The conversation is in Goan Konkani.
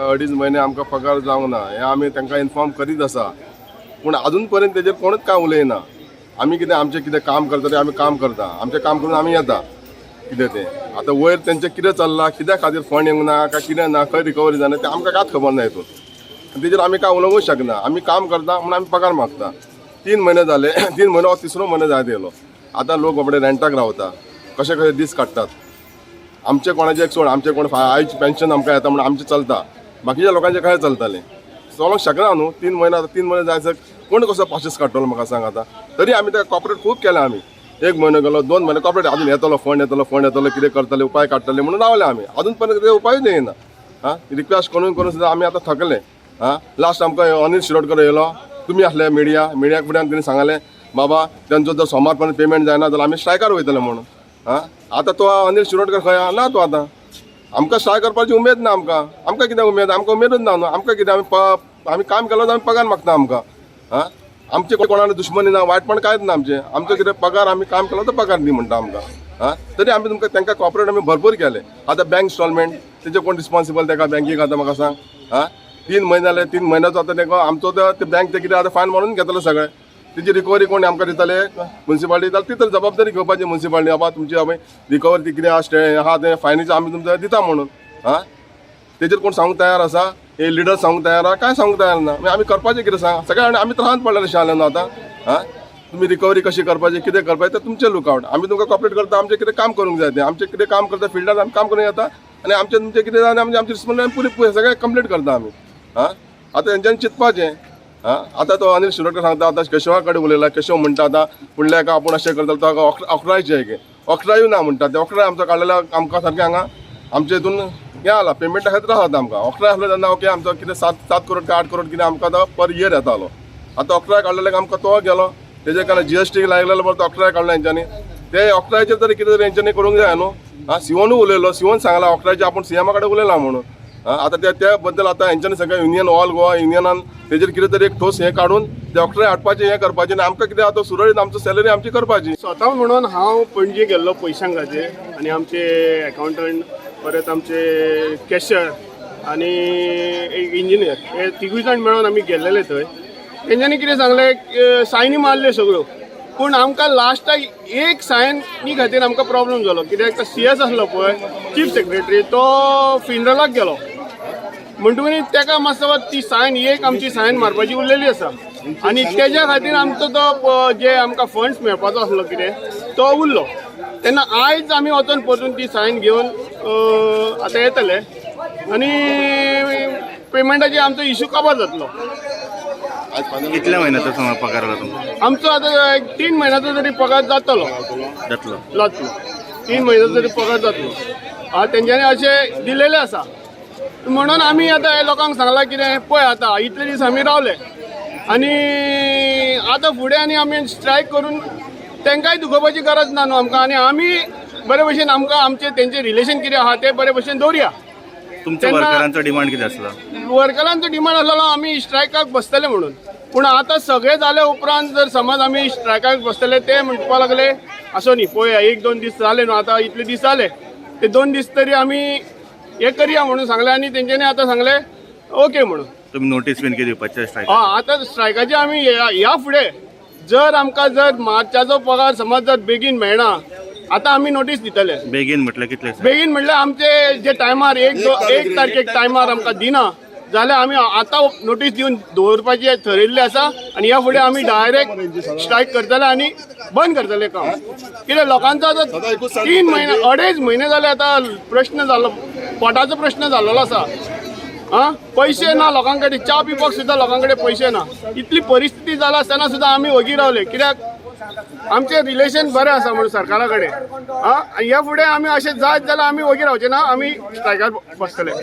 अडीच म्हयने आमकां पगार जावंक ना हें आमी तांकां इन्फॉर्म करीत आसा. पूण आजून पर्यंत तेजेर कोणूच कांय उलयना. आमी कितें आमचें कितें काम करता तें आमी काम करता, आमचें काम करून आमी येता. कितें तें आतां वयर तेंचें कितें चल्लां, कित्या खातीर फंड येवंक ना काय कितें ना, खंय रिकवरी जायना तें आमकां कांयच खबर ना हितून. आनी तेजेर आमी कांय उलोवंकूच शकना. आमी काम करता म्हणून आमी पगार मागता. 3 म्हयने जाले, 3 म्हयनो, हो तिसरो म्हयनो जायत येयलो. आतां लोक बाबडे रेंटाक रावता, कशे कशे दीस काडटात. आमचे कोणाचे एक सोड, आमचे कोण आयज पेन्शन आमकां येता म्हणून आमचें चलता, बाकीच्या लोकांचें कशें चलतालें? चलोंक शकना न्हू. 3 म्हयने, आतां 3 म्हयने जायसर कोण कसो पाशेस काडटलो, म्हाका सांग आतां. तरी आमी ताका कॉपरेट खूब केलें. आमी एक म्हयनो गेलो, 2 म्हयने कॉपरेट, अजून येतलो फंड, येतलो फंड, येतलो, कितें करतले, उपाय काडटले म्हणून रावले आमी. अजून पर्यंत कितें उपायूच येयना. आं, रिक्वेस्ट करून करून सुद्दां आमी आतां थकले. आं, लास्ट आमकां अनिल शिरोडकर येयलो, तुमी आसले मिडिया. मिडियाक फुड्यान तेणी सांगलें, बाबा तेंचो जर सोमार पर्यंत पेमेंट जायना जाल्यार आमी स्ट्रायकार वयतले म्हणून. आं, आतां तो अनिल शिरोडकर खंय आहा? ना तो. आतां आमकां स्ट्रायक करपाची उमेद ना आमकां. आमकां कितें उमेद? आमकां उमेदूच ना न्हू. आमकां कितें, आमी आमी काम केलो जाल्यार आमी पगार मागता आमकां. आं, आमचे कोणाक दुश्मनी ना, वायटपण कांयच ना आमचें. आमचें कितें पगार, आमी काम केलो तो पगार दी म्हणटा आमकां. आं, तरी आमी तुमकां तांकां कॉपरेट आमी भरपूर केलें. आतां बँक इन्स्टॉलमेंट तेजे कोण रिस्पॉन्सिबल ताका बँकीक आतां म्हाका सांग. आं, 3 म्हयने जाले, 3 म्हयन्याचो आतां ताका आमचो ते बँक ते कितें आतां फायन मारून घेतलो सगळें. तेजी रिकवरी कोण आमकां दितले? मुन्सिपालिटी. जाल्यार ती तर जबाबदारी घेवपाची मुन्सिपालिटी, बाबा तुमची आमी रिकवरी ती कितें आहा आहा तें फायनीचो आमी तुमकां दिता म्हणून. आं, तेजेर कोण सांगूंक तयार आसा? हे लिडर सांगूंक तयार आहा? कांय सांगूंक तयार ना. मागीर आमी करपाचें कितें सांग? सगळें आमी त्रासांत पडलेले जाले न्हू आतां. आं, तुमी रिकवरी कशी करपाची, कितें करपाचें तें तुमचें लुकआवट. आमी तुमकां कॉपरेट करता. आमचें कितें काम करूंक जाय तें, आमचें कितें काम करता फिल्डार आमी काम करूंक येता आनी आमचें तुमचें कितें जाय आमचें आमची रिस्पॉन्सिबिलिटी पुरी सगळें कंप्लीट करता आमी. आं, आतां तेंच्यांनी चिंतपाचें. आं, आतां तो अनिल शिरोडकर सांगता, आतां केशवा कडेन उलयला. केशव म्हणटा, आतां फुडल्या एका आपूण अशें करता तो ऑक्ट्रायचें एक ऑक्ट्रायूय ना म्हणटा. ते ऑक्ट्राय आमचो काडलेलो आमकां सारकें हांगा आमच्या हितून हें जाला, पेमेंटा खातीर त्रास जाता आमकां. ऑक्ट्राय आसलो तेन्ना ओके, आमचो कितें 7 7 करोड काय 8 करोड कितें आमकां आतां पर इयर येतालो. आतां ऑक्ट्राय काडलेले आमकां तो गेलो. तेजे कारण जीएसटी लागलेलो बरो तो ऑक्ट्राय काडलो हेंच्यांनी. ते ऑक्ट्रायचेर तरी कितें तरी हेंच्यांनी करूंक जाय न्हू. आं, सिओनूय उलयलो, सिओन सांगला ऑक्ट्रायचे आपूण सीएमा कडेन उलयला म्हणून. आं, आतां त्या त्या बद्दल आतां हेंच्यांनी सगळें युनियन, ऑल गोवा युनियनान तेजेर कितें तरी एक ठोस हें काडून ते ऑक्ट्राय हाडपाचें, हें करपाचें आनी आमकां कितें आतां सुरळीत आमचो सॅलरी आमची करपाची. स्वता म्हणून हांव पणजे गेल्लो पयशां खातीर आनी आमचे अकावंटंट, परत आमचे कॅशियर आनी एक इंजिनियर हे तिगूय जाण मेळून आमी गेल्लेले थंय. तेंच्यांनी कितें सांगलें, सायनी मारल्यो सगळ्यो, पूण आमकां लास्टाक एक सायनी खातीर आमकां प्रॉब्लम जालो. कित्याक सीएस आसलो पळय, चीफ सेक्रेटरी, तो फिनरलाक गेलो म्हणटकीर तेका मातसो ती सायन एक आमची सायन मारपाची उरलेली आसा आनी तेज्या खातीर आमचो तो जे आमकां फंड्स मेळपाचो आसलो कितें तो उरलो. तेन्ना आयज आमी वचोन परतून ती सायन घेवन आतां येतले आनी पेमेंटाची आमचो इशू काबार जातलो. आज फायनल. कितल्या म्हयन्याचो सुमार पगार जाला तुमकां? आमचो आतां एक 3 म्हयन्याचो तरी पगार जातलो. जातलो? जातलो, 3 म्हयन्याचो तरी पगार जातलो. तेंच्यांनी अशें दिलेलें आसा म्हणून आमी आतां हे लोकांक सांगलां, कितें पळय, आतां इतले दीस आमी रावले आनी आतां फुडें आनी आमी स्ट्रायक करून तांकांय दुखोवपाची गरज ना न्हू आमकां. आनी आमी बरे भशेन आमकां आमचें तेंचें रिलेशन कितें आहा तें बरे भशेन दवरया. तुमच्या वर्करांचो डिमांड कितें आसलो? वर्करांचो डिमांड आसलेलो आमी स्ट्रायकाक बसतले म्हणून. पूण आतां सगळें जाले उपरांत जर समज आमी स्ट्रायकाक बसतले, ते म्हणपा लागले असो न्ही, पळोवया, एक दोन दीस जाले न्हू, आतां इतले दीस जाले, ते 2 दीस तरी आमी हे करया म्हणून सांगलें आनी तेंच्यांनी आतां सांगलें ओके म्हणून. तुमी नोटीस बीन कितें दिवपाचे स्ट्रायक? हय, आतां स्ट्रायकाचे आमी ह्या ह्या फुडें जर आमकां जर मार्चाचो पगार समज जर बेगीन मेळना, आतां आमी नोटीस दितले. बेगीन म्हटल्यार कितले? बेगीन म्हणल्यार आमचे जे टायमार 1 तारखेक टायमार आमकां दिना जाल्यार आमी आतां नोटीस दिवन दवरपाची थरयल्लें आसा आनी ह्या फुडें आमी डायरेक्ट स्ट्रायक करतले आनी बंद करतले काम. कित्याक लोकांचो आतां 3 म्हयने, अडेज म्हयने जाले, आतां प्रश्न जालो, पोटाचो प्रश्न जाल्लो आसा. आं, पयशे ना लोकां कडेन, च्या पिवपाक सुद्दां लोकां कडेन पयशे ना. इतली परिस्थिती जाला आसतना सुद्दां आमी वगी रावले, कित्याक आमचें रिलेशन बरें आसा म्हणून सरकारा कडेन. आं, ह्या फुडें आमी अशें जायत जाल्यार आमी वगी रावचे ना, आमी स्ट्रायकार बसतले.